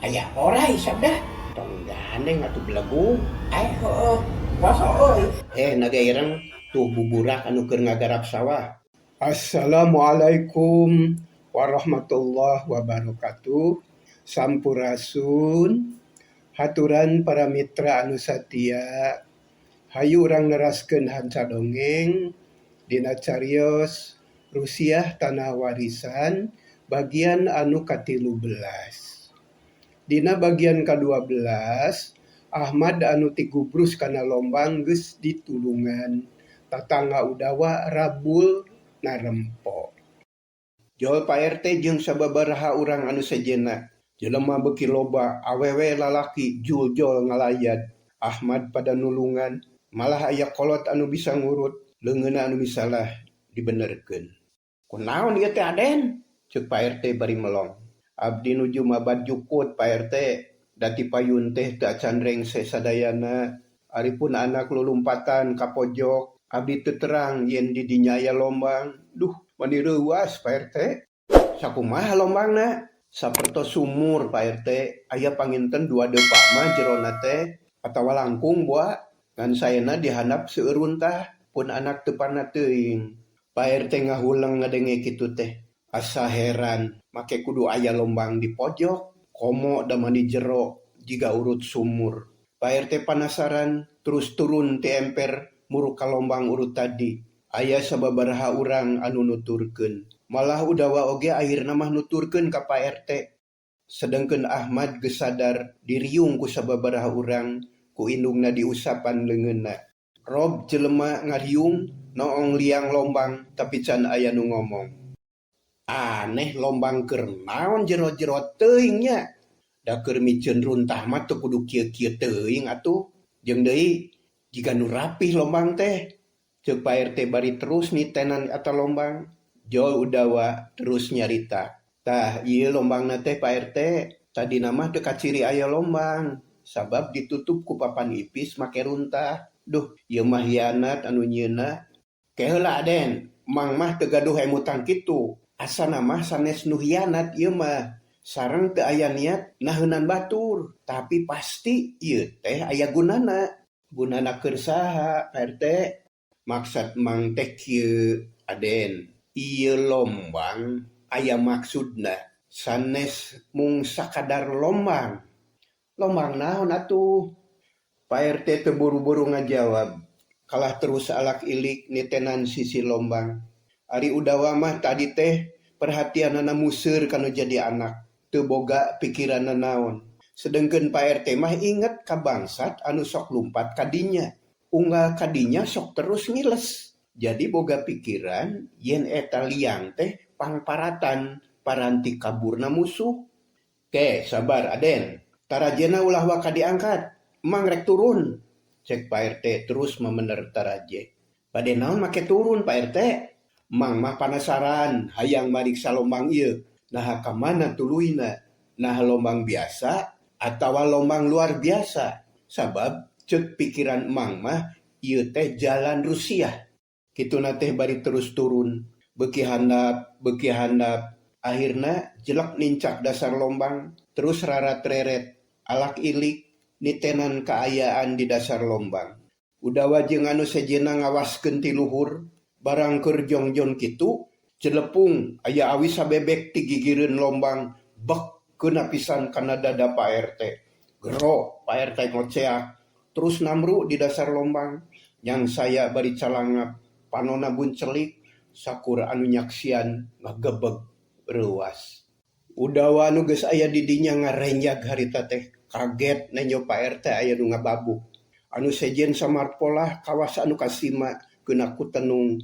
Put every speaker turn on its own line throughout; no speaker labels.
Aya oray sabda.
Tong gandeng atuh belegug.
Ai heueuh, poho euy.
Eh naga ireng tuh buburak anu keur ngagarap sawah.
Assalamualaikum warahmatullahi wabarakatuh. Sampurasun. Haturan para mitra anu satia. Hayu urang neraskeun hanca dongeng dina carios Rusiah Tanah Warisan bagian anu ka-13. Dina bagian ka-12, Ahmad anu tigubrus kana lombang geus ditulungan. Tatangga Udawa rabul narempo.
Jol Pak RT jeung sababaraha urang anu sejenna. Jelema beuki loba, awewe lalaki jul-jol ngalayad. Ahmad pada nulungan, malah aya kolot anu bisa ngurut, leungeunna anu misalah dibenerkeun. Kunaon ieu teh Aden? Ceuk Pak RT bari melong. Abdi nuju mabad jukut Pak RT, da ti payun teh teu acan rengse sadayana. Ari pun anak lulumpatan ka pojok, abdi teu terang yen di dinya aya lombang. Duh, mani reuas Pak RT. Sakumaha lombangna? Sapertos sumur Pak RT, aya panginten dua depa mah jerona teh atawa langkung boa, ngan saena di handap seueur runtah, pun anak teu parna teuing. Pak RT ngahuleng ngadenge kitu teh. Asa heran, make kudu aya lombang di pojok, komo da mani jero jiga urut sumur. Pak RT panasaran terus turun ti emper muruk ka lombang urut tadi. Aya sababaraha urang anu nuturkeun. Malah Udawa oge akhirna mah nuturkeun ka Pak RT. Sedengkeun Ahmad geus sadar diriung ku sababaraha urang ku indungna diusapan leungeunna. Rob jelema ngariung noong liang lombang tapi can aya nu ngomong. Aneh lombang keur naon jero-jero teuing nya. Da keur miceun runtah mah teu kudu kieu-kieu teuing atuh. Jeung deui jiga nu rapih lombang teh. Ceuk Pak RT bari terus nitenan eta lombang. Jol Udawa terus nyarita. Tah ieu lombangna teh Pak RT, tadina mah teu kaciri aya lombang sabab ditutup ku papan ipis make runtah. Duh, ieu mah hianat anu nyieunna. Ke heula Aden, Mang mah teu gaduh emutan kitu. Asana mah sanes nu hianat ieu mah. Sareng teu aya niat naheunan batur, tapi pasti ieu teh aya gunana. Gunana keur saha, Pak RT? Maksad Mang teh kieu, Aden. Ieu lombang aya maksudna, sanes mung sakadar lombang. Lombang naon atuh? Pak RT teu buru-buru ngajawab. Kalah terus alak ilik nitenan sisi lombang. Ari Udawa mah tadi teh perhatianana museur ka nu jadi anak, teu boga pikiranna naon. Sedengkeun Pak RT mah inget ka bangsat anu sok lumpat ka dinya. Unggal ka dinya sok terus ngiles. Jadi boga pikiran yen eta liang teh pangparatan paranti kaburna musuh. Ke, sabar Aden. Tarajena ulah waka diangkat. Emang rek turun. Cek Pak RT terus memener taraje. Bade naon make turun Pak RT? Mang mah panasaran hayang mariksa lombang ieu. Naha ka mana tuluyna? Naha lombang biasa atawa lombang luar biasa? Sabab ceuk pikiran Mang mah ieu teh jalan Rusiah. Kituna teh bari terus turun, beuki handap, akhirna jelek nincak dasar lombang, terus rarat-reret, alak ilik nitenan kaayaan di dasar lombang. Udawa jeung anu sejenna ngawaskeun ti luhur, barang keur jongjon kitu, celepung aya awi sabebek ti gigireun lombang, bek keuna pisan kana dada Pak RT. Gero Pak RT ngoceak, terus namru di dasar lombang, nyang saya bari calangap, panona buncelik, sakur anu nyaksian ngagebeg reuas. Udawa anu geus aya di dinya ngarenjag harita teh, kaget nenjo Pak RT aya nu ngababuk. Anu sejen samarpolah kawas anu kasima keuna ku tenung.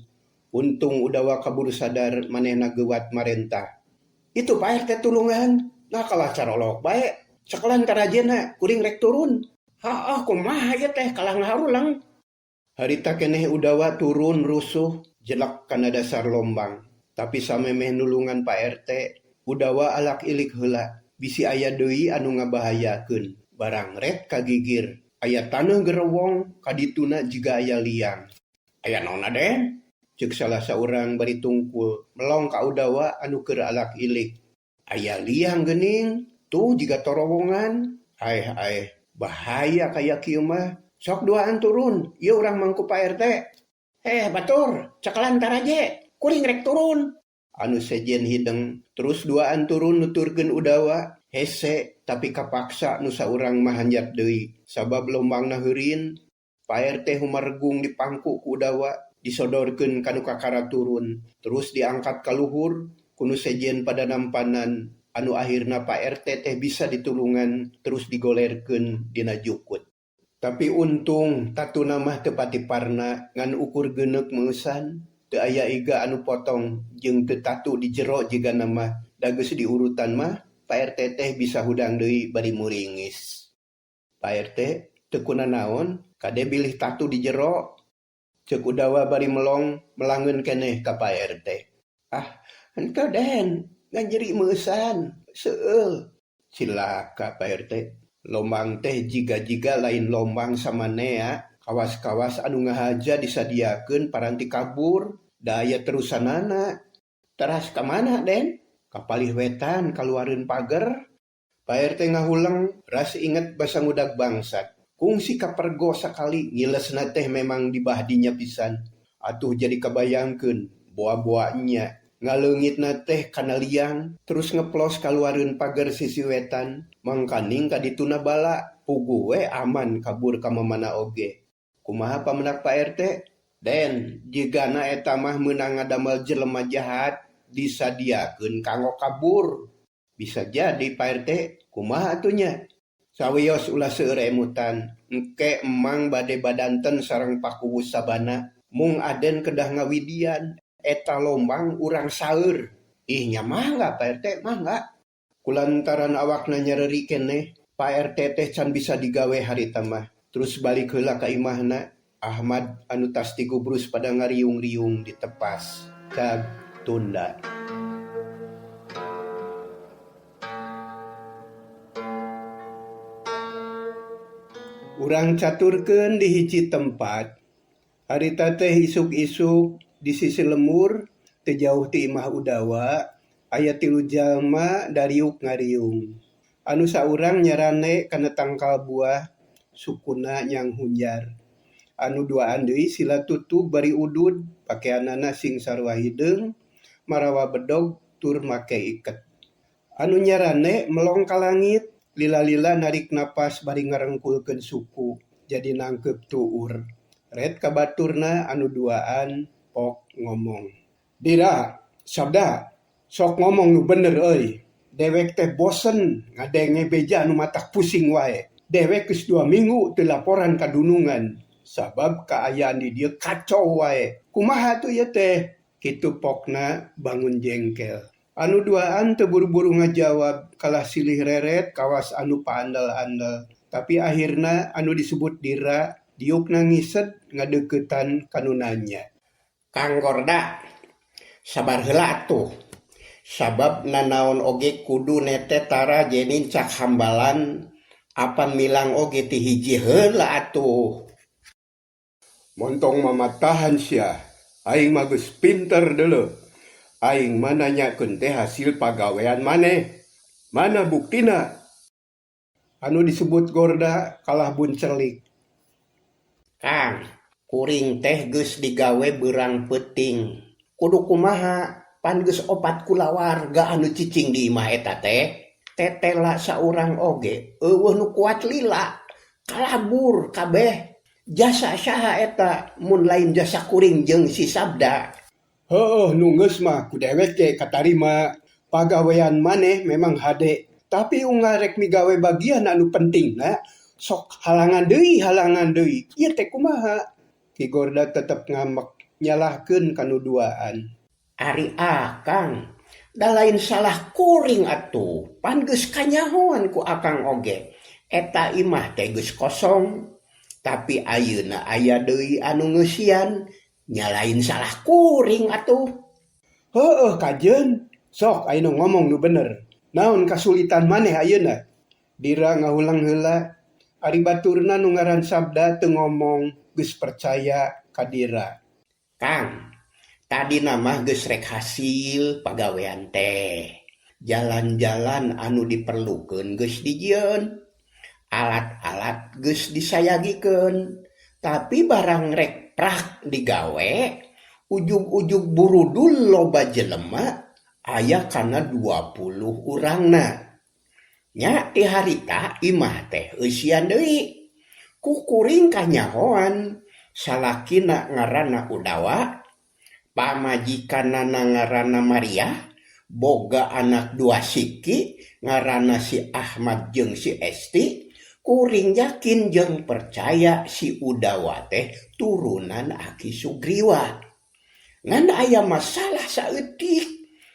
Untung Udawa kaburu sadar manehna geuwat marentah. Itu Pak RT tulungan, nah kalah carolok bae. Sakelan tarajena kuring rek turun. Haah kumaha ieu teh kalah ngaharulang. Harita keneh Udawa turun rusuh jelek kana dasar lombang. Tapi samemeh nulungan Pak RT, Udawa alak ilik heula bisi aya deui anu ngabahayakeun. Barang ret kagigir, aya taneuh gerewong kadituna jiga aya liang. Aya naon Aden? Ceuk salah saurang bari tungkul melong ka Udawa anu keur alak ilik. Aya liang geuning, Tuh jiga torowongan. Aeh aeh, bahaya kaya kieu mah. Sok duaan turun, ieu urang mangku Pak RT. Eh batur, cekelan taraje, kuring rek turun. Anu sejen hideng, terus duaan turun nuturkeun Udawa. Hese tapi kapaksa nu saurang mah hanjat deui sabab lombangna heurin. Pak RT humaregung dipangku ku Udawa, disodorkeun ka nu kakara turun, terus diangkat ka luhur ku nu sejen pada nampanan anu akhirna Pak RT teh bisa ditulungan terus digolerkeun dina jukut. Tapi untung tatuna mah teu patiparna ngan ukur geuneuk meusan, teu aya iga anu potong jeung teu tatu di jero jigana mah da geus diurutan mah Pak RT teh bisa hudang deui bari muringis. Pak RT teu kunanaon kade bilih tatu di jero. Ceuk Udawa bari melong melangeun keneh ka Pak RT. Ah, henteu Den, ngan nyeri meusan, seueul. Cilaka Pak RT. Lombang teh jiga-jiga lain lombang samanea, kawas-kawas anu ngahaja disadiakeun paranti kabur, da aya terusanana. Teras ka mana Den? Ka palih wetan kaluareun pager. Pak RT ngahuleng ras inget basa ngudag bangsat. Kungsi kapergo sakali ngilesna teh memang dibah dinya pisan. Atuh jadi kabayangkeun boa-boa nya. Ngaleungitna teh kana liang terus ngeplos kaluareun pager sisi wetan. Mangkaning ka dituna bala puguh we aman kabur ka mamana oge. Kumaha pamenak Pak RT? Den, jigana eta mah meunang ngadamel jelema jahat disadiakeun kanggo kabur. Bisa jadi Pak RT, kumaha atuh nya? Sawios ulah seueur emutan, engke emang bade badanten sareng Pakuwu Sabana, mung Aden kedah ngawidian, eta lombang urang saeur. Ih nya mangga Pak RT, mangga. Kulantaran awakna nyereri keneh, Pak RT teh can bisa digawe harita mah. Terus balik heula ka imahna, Ahmad anu tas tigubrus pada ngariung-riung ditepas. Cag tunda. Urang caturkeun di hiji tempat. Harita teh isuk-isuk di sisi lemur teu jauh ti imah Udawa, aya tilu jalma dariuk ngariung. Anu saurang nyarane kana tangkal buah, sukuna nyanghunjar. Anu duaan deui sila tutug bari udud, pakeanana sing sarua hideung, marawa bedog tur make iket. Anu nyarane melong ka langit, lila-lila narik napas bari ngarengkulkeun suku, jadi nangkeup tuur. Ret ka baturna anu duaan pok ngomong. Dira, Sabda, sok ngomong nu bener euy. Dewek teh bosen ngadenge beja anu matak pusing wae. Dewek geus 2 minggu teu laporan ka dunungan sabab kaayaan di dieu kacau wae. Kumaha atuh ieu teh? Kitu pokna bangun jengkel. Anu duaan teu buru-buru ngajawab kalah silih reret kawas anu paandel-andel. Tapi akhirna anu disebut Dira diukna ngiset ngadeuketan ka nu nanya. Kang Gorda, sabar heula atuh. Sabab nanaon oge kudu nete tara jenin cak hambalan apan milang oge ti hiji heula atuh. Montong mamatahan sia, aing mah geus pinter deuleu. Aing mah nanyakeun teh hasil pagawean maneh. Mana buktina? Anu disebut Gorda kalah buncelik. Kang, kuring teh geus digawe beurang peuting. Kudu kumaha? Pan geus 4 kulawarga anu cicing di imah eta teh. Tetela saurang oge eueuh nu kuat lila, kalabur kabeh. Jasa saha eta mun lain jasa kuring jeung si Sabda? Heueuh nu geus mah ku dewek ge katarima. Pagawean maneh memang hade, tapi unggal rek migawe bagian anu pentingna sok halangan deui. Ieu teh kumaha? Ki Gorda tetep ngambek nyalahkeun ka nu duaan. Ari akang, da lain salah kuring atuh, pan geus kanyahoan ku akang oge. Eta imah teh geus kosong, tapi ayeuna aya deui anu ngeusian, nya lain salah kuring atuh. Heueuh kajeun, sok ayeuna ngomong nu bener. Naon kasulitan maneh ayeuna? Dira ngahulang heula, ari baturna nu ngaran Sabda teu ngomong, geus percaya ka Dira. Kang, tadina mah geus rek hasil pagawean teh. Jalan-jalan anu diperlukeun geus dijieun, alat-alat geus disayagikeun, tapi barang rek prak digawe ujug-ujug burudul loba jelema aya kana 20 urangna. Nya ti harita imah teh eusian deui. Ku kuring kanyahoan salakina ngaranna Udawa, pamajikanana ngaranna Maria, boga anak dua siki ngaranna si Ahmad jeung si Esti. Kuring yakin jeung percaya si Udawa teh turunan Aki Sugriwa. Ngan aya masalah saeutik,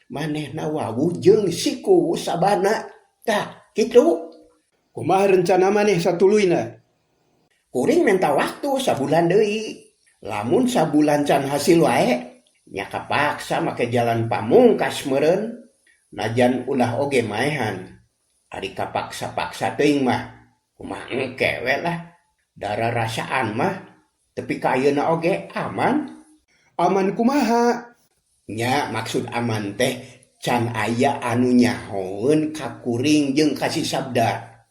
manehna wawuh jeung si Kuwu Sabana. Tah, kitu.
Kumaha rencana maneh satuluyna?
Kuring minta waktu sabulan deui. Lamun sabulan can hasil wae, nya kapaksa make jalan pamungkas meureun. Najan ulah oge maehan. Ari kapaksa-paksa teuing mah, kumaha engke we lah. Dara rasaan mah, tepi ka ayeuna oge aman.
Aman kumaha?
Nya maksud aman teh can aya anu nyahoeun ka kuring jeung ka si Sabda.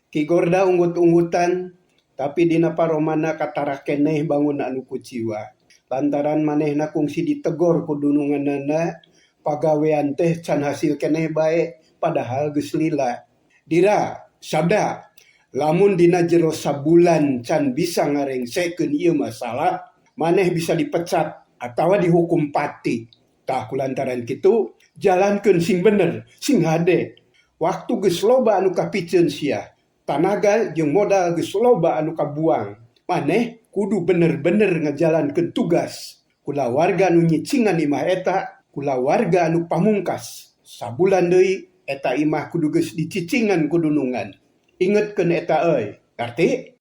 Ki Gorda unggut-unggutan, tapi dina paromana katara keneh bangun anu kuciwa. Lantaran manehna kungsi ditegor ku dununganana, pagawean teh can hasil keneh bae, padahal geus lila. Dira, Sabda, lamun dina jero sabulan can bisa ngarengsekeun ieu masalah, maneh bisa dipecat atawa dihukum pati. Tah kulantaran kitu, jalankeun sing bener, sing hade. Waktu geus loba anu kapiceun sia, tanaga jeung modal geus loba anu kabuang. Maneh kudu bener-bener ngajalankeun tugas. Kulawarga anu nyicingan imah eta, kulawarga anu pamungkas. Sabulan deui eta imah kudu geus dicicingan ku dunungan. Ingetkeun eta euy, ngarti?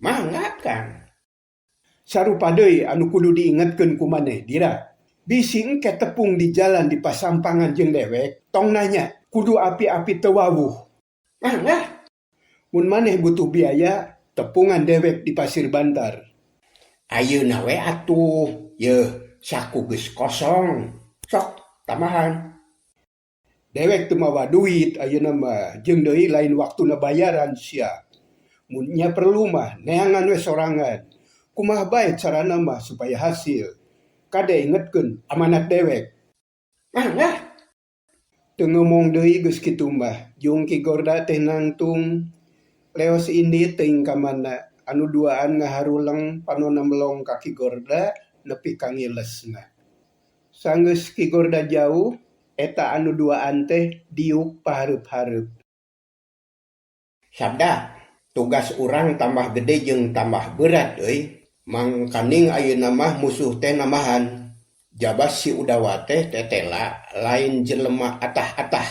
Mangga, Kang.
Sarupa deui anu kudu diingetkeun ku maneh, Dira. Bisi engke tepung di jalan di pasampangan jeung dewek, tong nanya, kudu api-api teu wawuh.
Mangga.
Mun maneh butuh biaya, tepungan dewek di Pasir Bantar.
Ayeuna we atuh, yeuh, saku geus kosong. Sok, tambahan.
Dewek teu mawa duit ayeuna mah, jeung deui lain waktuna bayaran sia. Mun nya perlu mah, neangan we sorangan. Kumaha bae carana mah supaya hasil. Kade ingetkeun amanat dewek.
Mangga.
Teu ngomong deui geus kitu mah, jeung Ki Gorda teh nangtung. Leos indit teuing ka mana, anu duaan ngaharuleng panonna melong ka Ki Gorda nepi ka ngilesna. Sanggeus Ki Gorda jauh, eta anu duaan teh diuk pahareup-hareup.
Sabda, tugas urang tambah gede jeung tambah berat euy. Mangkaning ayeuna mah musuh teh nambahan. Jabas si Udawa teh tetela lain jelema atah-atah,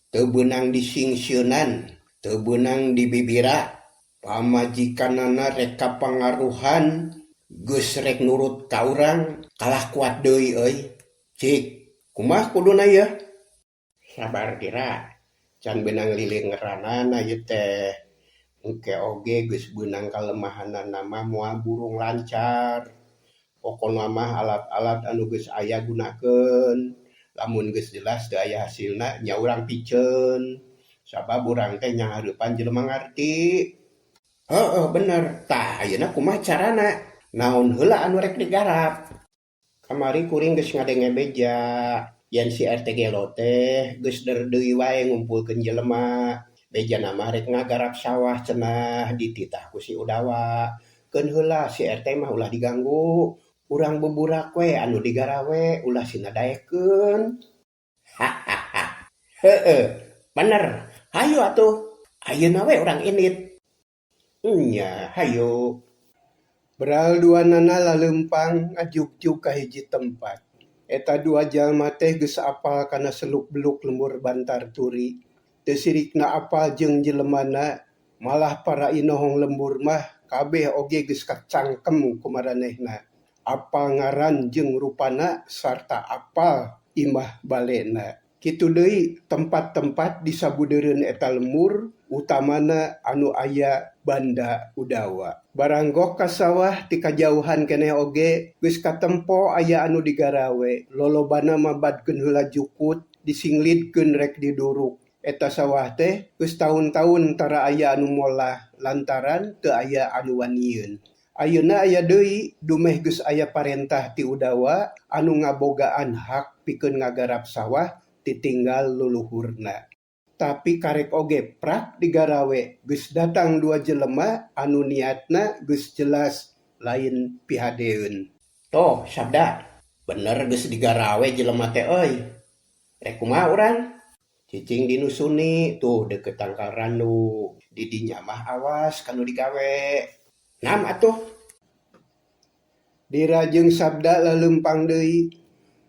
teu beunang disingsieunan, teu beunang dibibira. Pamajikanana rek kapangaruhan, geus rek nurut ka urang, kalah kuat deui euy. Cik, kumaha kuduna ieu? Sabar Dira, can beunang lilingeranana ieu teh. Engke oge geus beunang kalemahanana mah moal burung lancar. Pokona mah alat-alat anu geus aya gunakeun. Lamun geus jelas teu aya hasilna nya urang piceun. Sabab urang teh nyahareupan jelema ngarti. Heueuh bener. Tah ayeuna kumaha carana? Naon heula anu rek digarap? Kamari kuring geus ngadenge beja. Yen si RT Gelo teh geus der deui wae ngumpulkeun jelema. Bejana mah rek ngagarap sawah cenah dititah ku si Udawa. Keun heula si RT mah ulah diganggu. Urang buburak we anu digarawe ulah sina daekeun. Hahaha. Heueuh, bener. Hayu atuh. Ayeuna we urang indit. Nya, hayu.
Beral duanana laleumpang ngajugjug ka hiji tempat. Eta dua jalma teh geus apal kana seluk-beluk lembur Bantar Turi. Teu sirikna apal jeung jelemana, malah para inohong lembur mah kabeh oge geus kacangkem ku maranehna. Apal ngaran jeung rupana sarta apal imah balena. Kitu deui tempat-tempat di sabudeureun eta lembur, utamana anu aya banda Udawa. Baranggok ka sawah ti kajauhan keneh oge geus katempo aya anu digarawe. Lolobana mabadkeun heula jukut, disinglidkeun rek diduruk. Eta sawah teh geus taun-taun tara aya anu molah lantaran teu aya anu wanieun. Ayeuna aya deui dumeh geus aya parentah ti Udawa anu ngabogaan hak pikeun ngagarap sawah titinggal luluhurna. Tapi karek oge prak digarawe geus datang dua jelema anu niatna geus jelas lain pihadeeun.
Toh, Sabda, bener geus digarawe jelema teh euy. Rek kumaha urang?
Cicing di nu suni tuh deket tangkal randu. Di dinya mah awas ka nu digawe.
Nam atuh.
Dira jeung Sabda laleumpang deui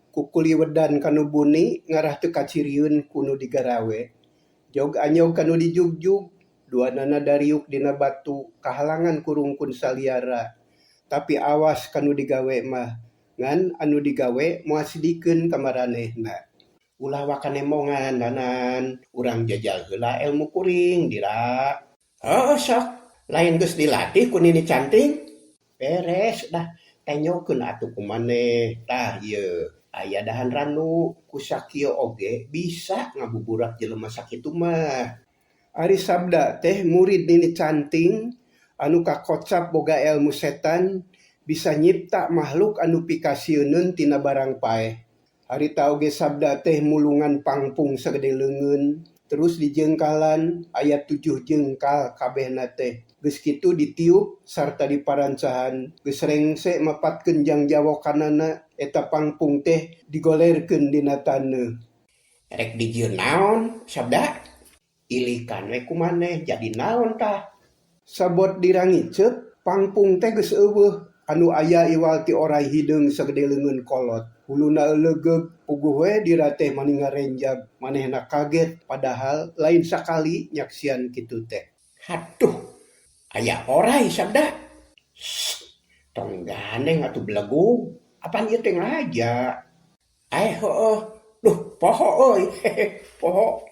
kukuliwedan ka nu buni ngarah teu kaciriun ku nu digarawe. Jog anyog ka nu dijugjug, duanana dariuk dina batu kahalangan ku rungkun saliara. Tapi awas ka nu digawe mah, ngan anu digawe moal sidikeun ka maranehna.
Ulah waka nembongan danan, urang jajal heula elmu kuring Dira. Heuh sok, lain geus dilatih ku Nini Canting. Beres dah, tenyokeun atuh ku maneh. Tah ieu, aya dahan randu, ku sakieu oge bisa ngabuburak jelema sakitu mah.
Ari Sabda teh murid Nini Canting anu kakocap boga elmu setan bisa nyipta makhluk anu pikasieuneun tina barang paeh. Harita oge Sabda teh mulungan pangpung sagede leungeun, terus dijengkalan aya 7 jengkal kabehna teh. Geus kitu ditiup sarta diparancahan, geus rengse mapatkeun jangjawokanana eta pangpung teh digolerkeun dina taneuh.
Rek dijieun naon Sabda? Ilikan we ku maneh jadi naon tah?
Sabot dirangiceup, pangpung teh geus eueuh anu aya iwal ti oray hideung sagede leungeun kolot. Huluna eulegeug, puguh we Dira teh mani ngarenjag, manehna kaget padahal lain sakali nyaksian kitu teh.
Haduh, aya oray Sabda. Sst, tong gandeng atuh belegug, apan ieu teh ngaja? Aeh heueuh, duh poho euy, poho.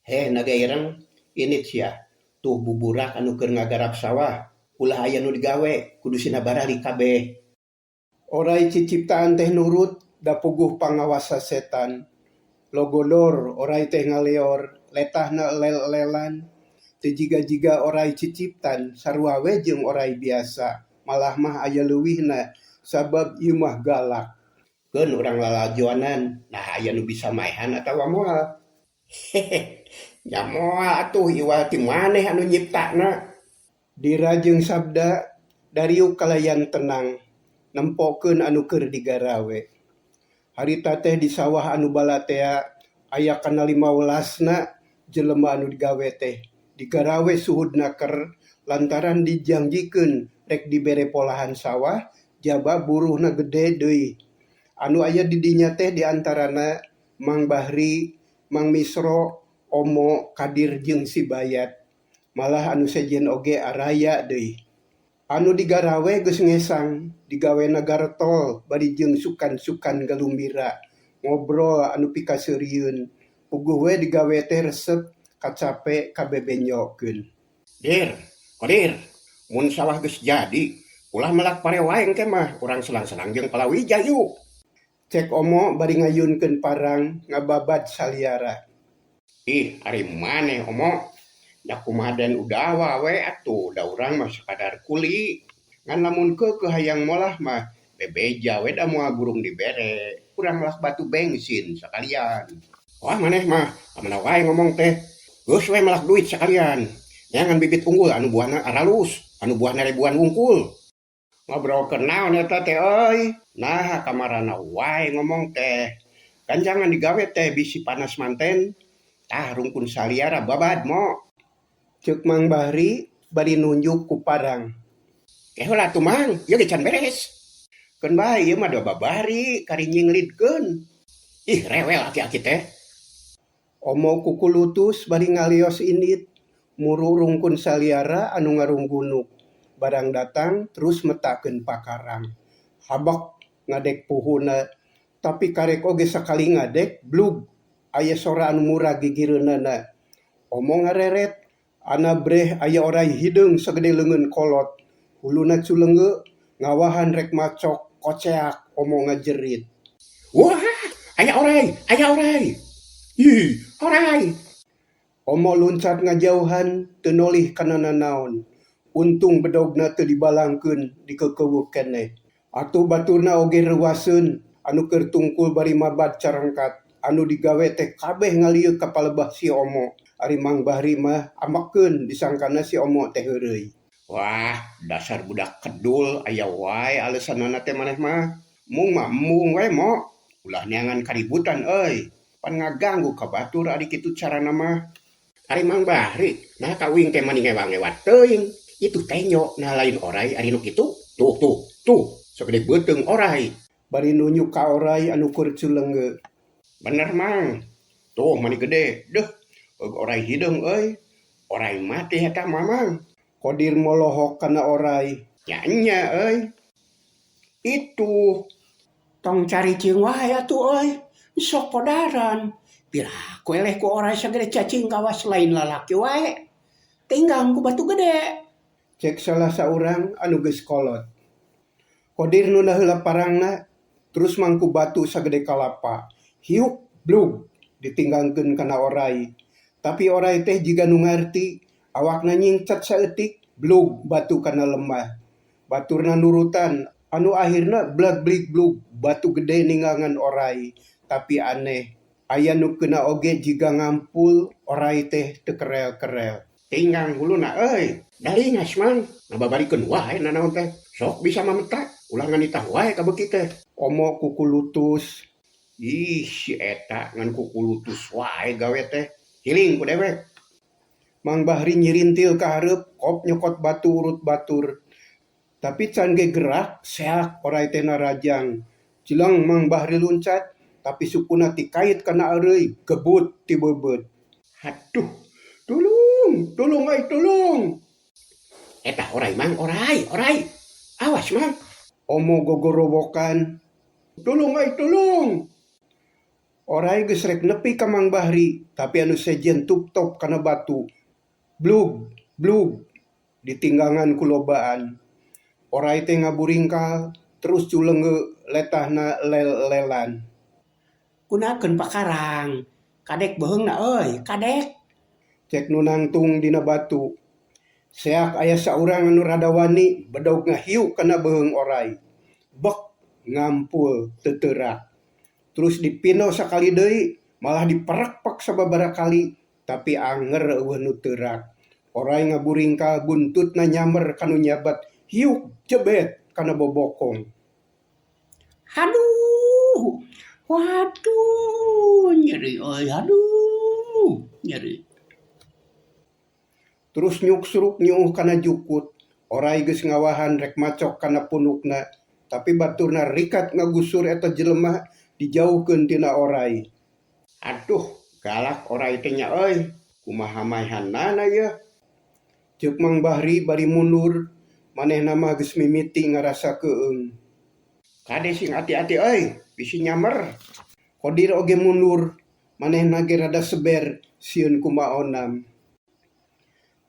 Heh naga ireng, init sia. Tuh buburak anu keur ngagarap sawah, ulah aya nu digawe, kudu sina barali kabeh. Oray ciciptaan teh nurut da puguh pangawasa setan. Logodor oray teh ngaleor, letahna elel-elelan. Teu jiga-jiga oray ciciptan sarua we jeung oray biasa, malah mah aya leuwihna sabab ieu mah galak.
Keun urang lalajoanan, nah aya nu bisa maehan atawa moal. Hehe, nya moal atuh iwal ti maneh anu nyiptana.
Dira jeung Sabda dariuk kalayan tenang, nempokeun anu keur digarawe. Harita teh di sawah anu balatea aya kana 15na jelema anu digawe teh. Digarawe suhudna ker lantaran dijangjikeun rek dibere polahan sawah jaba buruhna gede deui. Anu aya di dinya teh diantarana Mang Bahri, Mang Misro, Omo, Kadir jeung si Bayat. Malah anu sejen oge araya deui. Anu digarawe geus ngesang, digawena garetol bari jeung sukan-sukan galumbira, ngobrol anu pikaseurieun. Puguh we digawe teh resep kacape kabebenyokeun.
Dir, Kodir, mun sawah geus jadi, ulah melak pare wae engke mah, urang selang-selang jeung palawija yuk.
Cek Omo bari ngayunkeun parang ngababad saliara.
Ih, ari maneh Omo? Da kumaha den Udawa we atuh, da urang mah sakadar kuli. Ngan lamun keukeuh hayang molah mah bebeja we da moal burung dibere. Urang melak batu bensin sakalian. Wah maneh mah, kamana wae ngomong teh. Geus we melak duit sakalian. Neangan bibit unggul anu buahna aralus, anu buahna ribuan wungkul. Ngobrolkeun naon eta teh euy? Nah, kamarana wae ngomong teh. Gancangan digawe teh bisi panas manten. Tah rungkun saliara babad mo.
Ceuk Mang Bahri bari nunjuk ku parang.
Ke heula atuh Mang, ieu ge can beres. Keun bae ieu mah da babari kari nyinglidkeun. Ih rewel aki-aki teh.
Omo kukulutus bari ngalios indit, muru rungkun saliara anu ngarunggunuk. Barang datang terus metakeun pakarang. Habak ngadek puhuna, tapi karek oge sakali ngadek blug aya sora anu murag gigireunana. Omo ngareret, ana breh aya oray hideung sagede leungeun kolot. Huluna culeungeu, ngawahan rek macok, koceak omo ngajerit.
Wah, aya oray, aya oray. Ih, orai! Omo luncat ngajauhan teu nolih kana nanaon. Untung bedogna teu dibalangkeun dikeukeuweuk keneh. Atuh baturna oge reuwaseun anu keur tungkul bari mabad carangkat. Anu digawe teh kabeh ngalieuk ka palebah si Omo. Ari Mang Bahri mah ambekeun disangkana si Omo teh heureuy. Wah, dasar budak kedul aya wae alesanana teh maneh mah. Mung mah embung we Mo. Ulah neangan kaributan euy. Pan ngaganggu ka batur ari kitu carana mah. Ari Mang Bahri, naha ka uing teh mani ngewa-ngewa teuing. Itu tenyo naha lain orai ari nu kitu. Tuh tuh tuh sagede beuteung orai. Bari nunjuk ka orai anu keur culeungeu. Bener Mang. Tuh mani gede. Deuh, eug orai hideung euy. Orai mati eta mah Mang. Kodir molohok kana orai. Nya nya euy. Itu. Tong caricing wae atuh euy. Sok podaran. Piraku eleh ku orai sagede cacing kawas lain lalaki wae. Tinggang ku batu gede. Cek salah saurang anu geus kolot. Kodir nunda heula parangna terus mangku batu sagede kalapa. Hiuk blug ditinggangkeun kana orai. Tapi orai teh jiga nu ngarti, awakna nyingcet saeutik blug batu kana lemah. Baturna nurutan anu akhirna blag blig blug batu gede ninggangan orai. Tapi aneh, aya nu keuna oge jiga ngampul orai teh teu kerel-kerel. Tinggang huluna euy, daringas Mang, ngababarikeun wae nanaon teh. Sok bisa mameta, ulah nganitah wae ka beuki teh. Omo kukulutus. Ih si eta ngan kukulutus wae gawe teh. Hiling ku dewek. Mang Bahri nyirintil ka hareup kop nyokot batu urut batur. Tapi can ge gerak seak orai teh narajang. Jeleng Mang Bahri luncat tapi sukuna tikait kana areuy gebut ti beubeut. Haduh, tulung, tulung ai tulung. Eta orai Mang, orai, orai. Awas Mang. Omo gogorowokan. Tulung ai tulung. Orai geus rek nepi ka Mang Bahri, tapi anu sejen tup-top kana batu. Blug, blug, ditinggangan ku lobaan. Orai teh ngaburingkal, terus culeungeu letahna lel-lelan. Gunakeun pakarang, kadek beuheungna euy, kadek. Cek nu nangtung dina batu. Seak aya saurang anu rada wani bedog ngahiuk kana beuheung orai. Bek ngampul teu teurak. Terus dipino sakali deui, malah diperekpek sababaraha kali, tapi anger eueuh nu teurak. Orai ngaburingkal buntutna nyamber ka nu nyabat, hiuk jebet kana bobokong. Haduh, waduh, nyeri euy, haduh, nyeri. Terus nyuksruk nyuuh kana jukut. Orai geus ngawahan rek macok kana punukna, tapi baturna rikat ngagusur eta jelema dijauhkeun tina orai. Aduh, galak orai teh nya euy, kumaha maehanana yeuh. Ceuk Mang Bahri bari mundur, manehna mah geus mimiti ngarasa keueung. Kade sing ati-ati euy, bisi nyamber. Kodir oge mundur, manehna ge rada seber sieun ku maonam.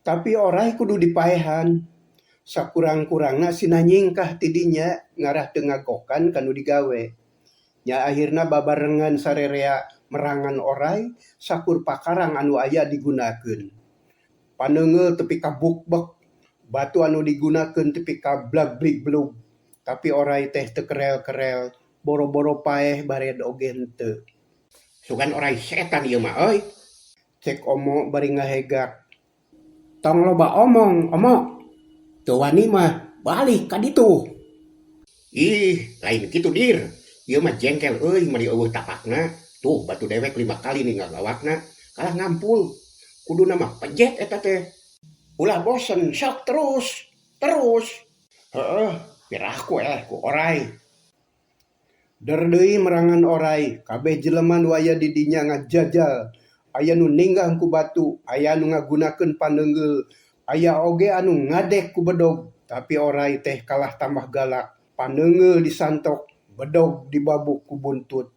Tapi orai kudu dipaehan. Sakurang-kurangna sina nyingkah ti dinya ngarah teu ngagokan ka nu digawe. Nya akhirna babarengan sarerea merangan orai sakur pakarang anu aya digunakeun. Paneunggeul tepi ka bukbek, batu anu digunakeun tepi ka blag-blig-blug. Tapi orai teh teu kerel-kerel, boro-boro paeh bared oge henteu. Sugan orai setan ieu mah euy. Cek Omo bari ngahegak. Tong loba omong, Omo. Teu wani mah balik ka ditu. Ih, lain kitu Dir. Ieu mah jengkel euy mani eueuh tapakna. Tuh batu dewek 5 kali ninggal awakna, kalah ngampul. Kuduna mah pejet eta teh. Ulah bosen, sok terus, terus. Heeh, piraku eleh ku orai. Der deui merangan orai, kabeh jelema nu aya di dinya ngajajal. Aya nu ninggang ku batu, aya anu ngagunakeun paneunggeul, aya oge anu ngadek ku bedog, tapi orai teh kalah tambah galak. Paneunggeul disantok, bedog dibabuk ku buntut.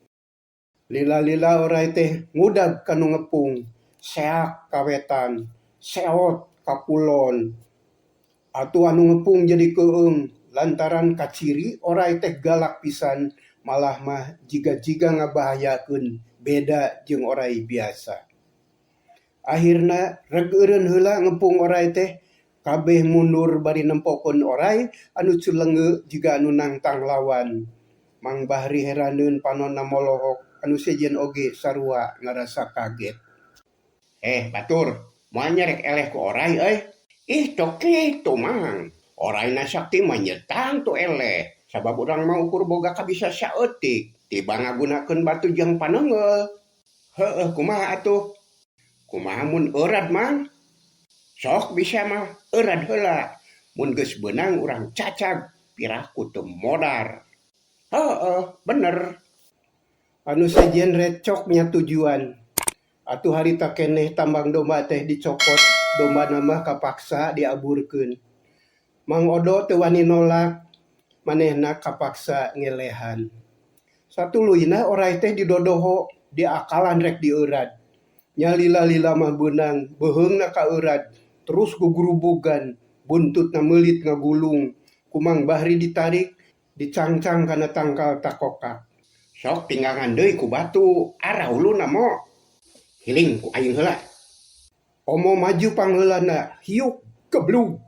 Lila-lila orai teh ngudag ka nu ngepung, seak ka wetan, seot ka kulon. Atuh anu ngepung jadi keueung, lantaran kaciri orai teh galak pisan, malah mah jiga-jiga ngabahayakeun
Beda jeung oray biasa. Akhirna reg eureun heula ngepung oray teh kabeh mundur bari nempokeun oray anu culenggeu jiga anu nangtang lawan. Mang Bahri heraneun panonna molohok anu sejen oge sarua ngarasa kaget.
Batur, moal nya rek eleh ku oray euy. Ih teu kitu Mang. Orayna sakti mah nyetang tu eleh. Sabab urang mah ukur boga kabisa saeutik tiba ngagunakeun batu jeung paneunggeul. Heueuh kumaha atuh? Kumaha mun eurat Mang? Sok bisa mah eurat heula. Mun geus beunang urang cacag piraku teu modar. Heueuh bener.
Anu sejen recok nya tujuan. Atuh harita keneh tambang domba teh dicokot, dombana mah kapaksa diaburkeun. Mang Odo teu wani nolak, manehna kapaksa ngelehan. Satuluyna oray teh didodoho, diakalan rek dieurat. Nya lila-lila mah beunang, beuheungna kaeurat, terus gugurubugan, buntutna meulit ngagulung. Ku Mang Bahri ditarik, dicangcang kana tangkal takokak.
Sok tinggangan deui ku batu, arah huluna mo. Hiling ku aing heula.
Omo maju pangheulana, hiuk geblug.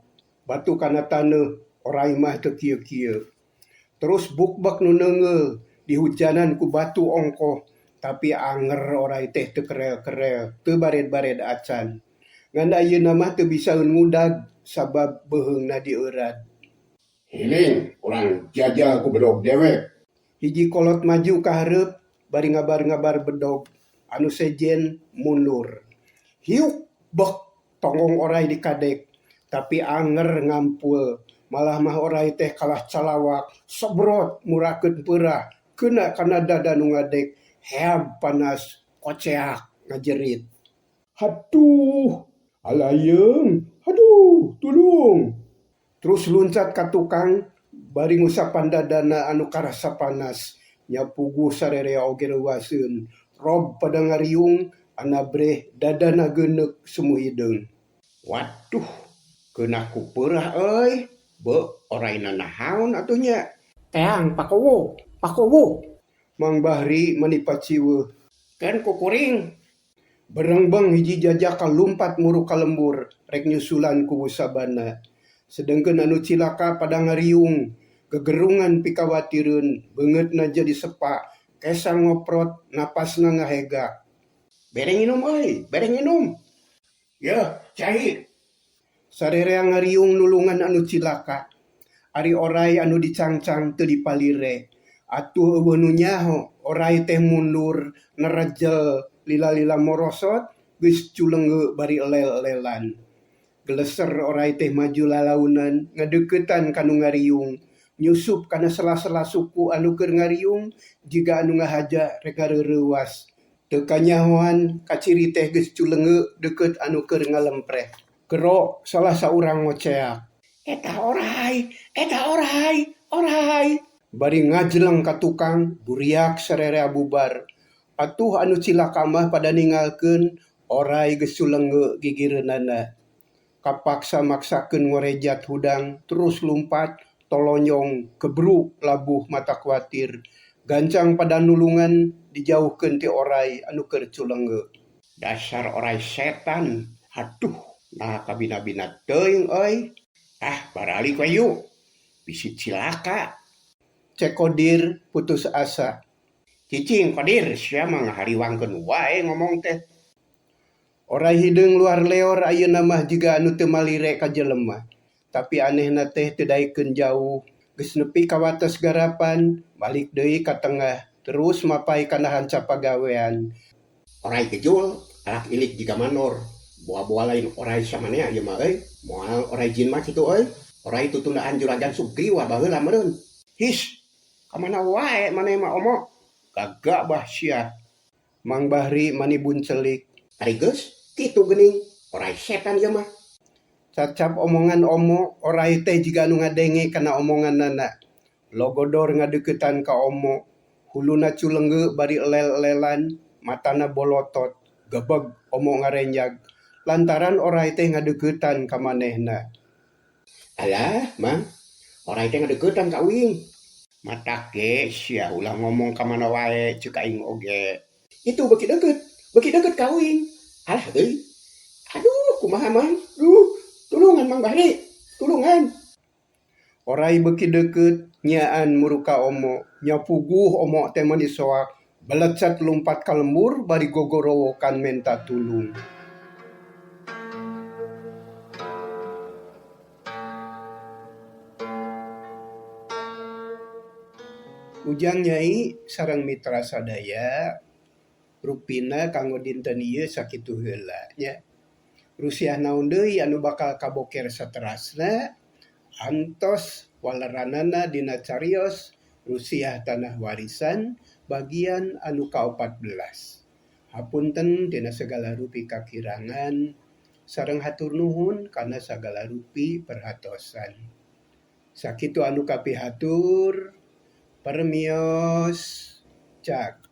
Batu kana taneuh, oray mah teu kieu-kieu. Terus bukbek nu neungeul, dihujanan ku batu ongkoh, tapi anger oray teh teu kerel-kerel, teu bared-bared acan. Ngan ayeuna mah teu bisaeun ngudag sabab beuheungna dieurat.
Hiling, urang jajal ku bedog dewek.
Hiji kolot maju ka hareup bari ngabar-ngabar bedog, anu sejen mundur. Hiuk bek tonggong oray dikadek, tapi anger ngampul. Malah mah oray teh kalah calawak, sebrot murakeun peurah, keuna kana dada nu ngadek, heab panas, koceak ngajerit. Haduh, alayeung, haduh, tulung. Terus luncat ka tukang bari ngusapan dadana anu karasa panas, nya puguh sarerea oge reuaseun. Rob pada ngariung, anabreh dadana geuneuk semu hideung.
Waduh, keuna ku peurah euy. Beuh, orayna nahaon atuh nya?
Teang pakowo, pakowo.
Mang Bahri mani paciweuh.
Keun ku kuring.
Berengbeng hiji jajaka lumpat muru ka lembur rek nyusulan ku wusabana. Sedengkeun anu cilaka pada ngariung, gegerungan pikawatireun, beungeutna jadi sepa, kesa ngoprot, napasna ngahegak.
Bere nginum euy, bere nginum. Yeuh, cai.
Sarerea ngariung nulungan anu cilaka. Ari oray anu dicangcang teu dipalire. Atuh eueuh nu nyaho, oray teh mundur, nerejel, lila-lila morosot, geus culenggeu bari elel-elelan. Geleser oray teh maju lalaunan, ngadeuketan ka nu ngariung, nyusup kana sela-sela suku anu keur ngariung, jiga anu ngahaja rek ngareureuwas. Teu kanyahoan kaciri teh geus culenggeu deukeut anu keur ngalempreh. Gero salah saurang ngoceak.
Eta oray, eta oray, oray.
Bari ngajleng ka tukang, buriak sarerea bubar. Atuh anu cilaka mah pada ninggalkeun oray geus culenggeu gigireunana. Kapaksa maksakeun ngorejat hudang, terus lumpat, tolonyong, kebru labuh mata kuatir. Gancang pada nulungan dijauhkeun ti oray anu keur culenggeu.
Dasar oray setan. Aduh, nah kabina-bina teuing euy. Ah, baralik we yuk. Bisi cilaka.
Cek Kodir putus asa.
Cicing Kodir, sia mah ngahariwangkeun wae ngomong teh.
Oray hideung luar leor ayeuna mah jiga anu teu malire ka jelema. Tapi anehna teh teu daekeun jauh. Geus nepi ka wates garapan, balik deui ka tengah, terus mapai kana hancap pagawean.
Oray gejul, alak ilik jiga mandor. Boa-boa lain oray samanea ieu mah euy. Moal oray jin mah kitu euy. Oray tutundaan juragan Sugriwa baheula meureun. His, ka mana wae maneh mah omo? Gagabah sia.
Mang Bahri mani buncelik.
Ari geus kitu geuning, oray setan ieu mah.
Cacap omongan omo, oray teh jiga anu ngadenge kana omonganana. Logodor ngadeuketan ka omo, huluna culenggeu bari elel-elelan, matana bolotot, gebeg omo ngarenjag. Lantaran oray teh ngadeuketan ka manehna.
Alah, Mang, oray teh ngadeuketan ka uing. Matak ge sia ulah ngomong ka mana wae ceuk aing oge.
Itu beuki deukeut, beuki deukeut ka uing. Alah euy. Aduh, kumaha Mang? Duh, tulungan Mang Bahri, tulungan.
Oray beuki deukeut nyaan muruka omo. Nya puguh omo teh meuni soak belecet lumpat ka lembur bari gogorowokan menta tulung. Ujang Nyai sareng mitra sadaya rupina kanggo dinten ieu sakitu heula nya. Rusiah naon deui anu bakal kaboker saterasna antos waleranana dina carios Rusiah Tanah Warisan bagian anu ka-14. Hapunten dina sagala rupi kakirangan sareng hatur nuhun kana sagala rupi perhatosan. Sakitu anu kapihatur, permios, cak.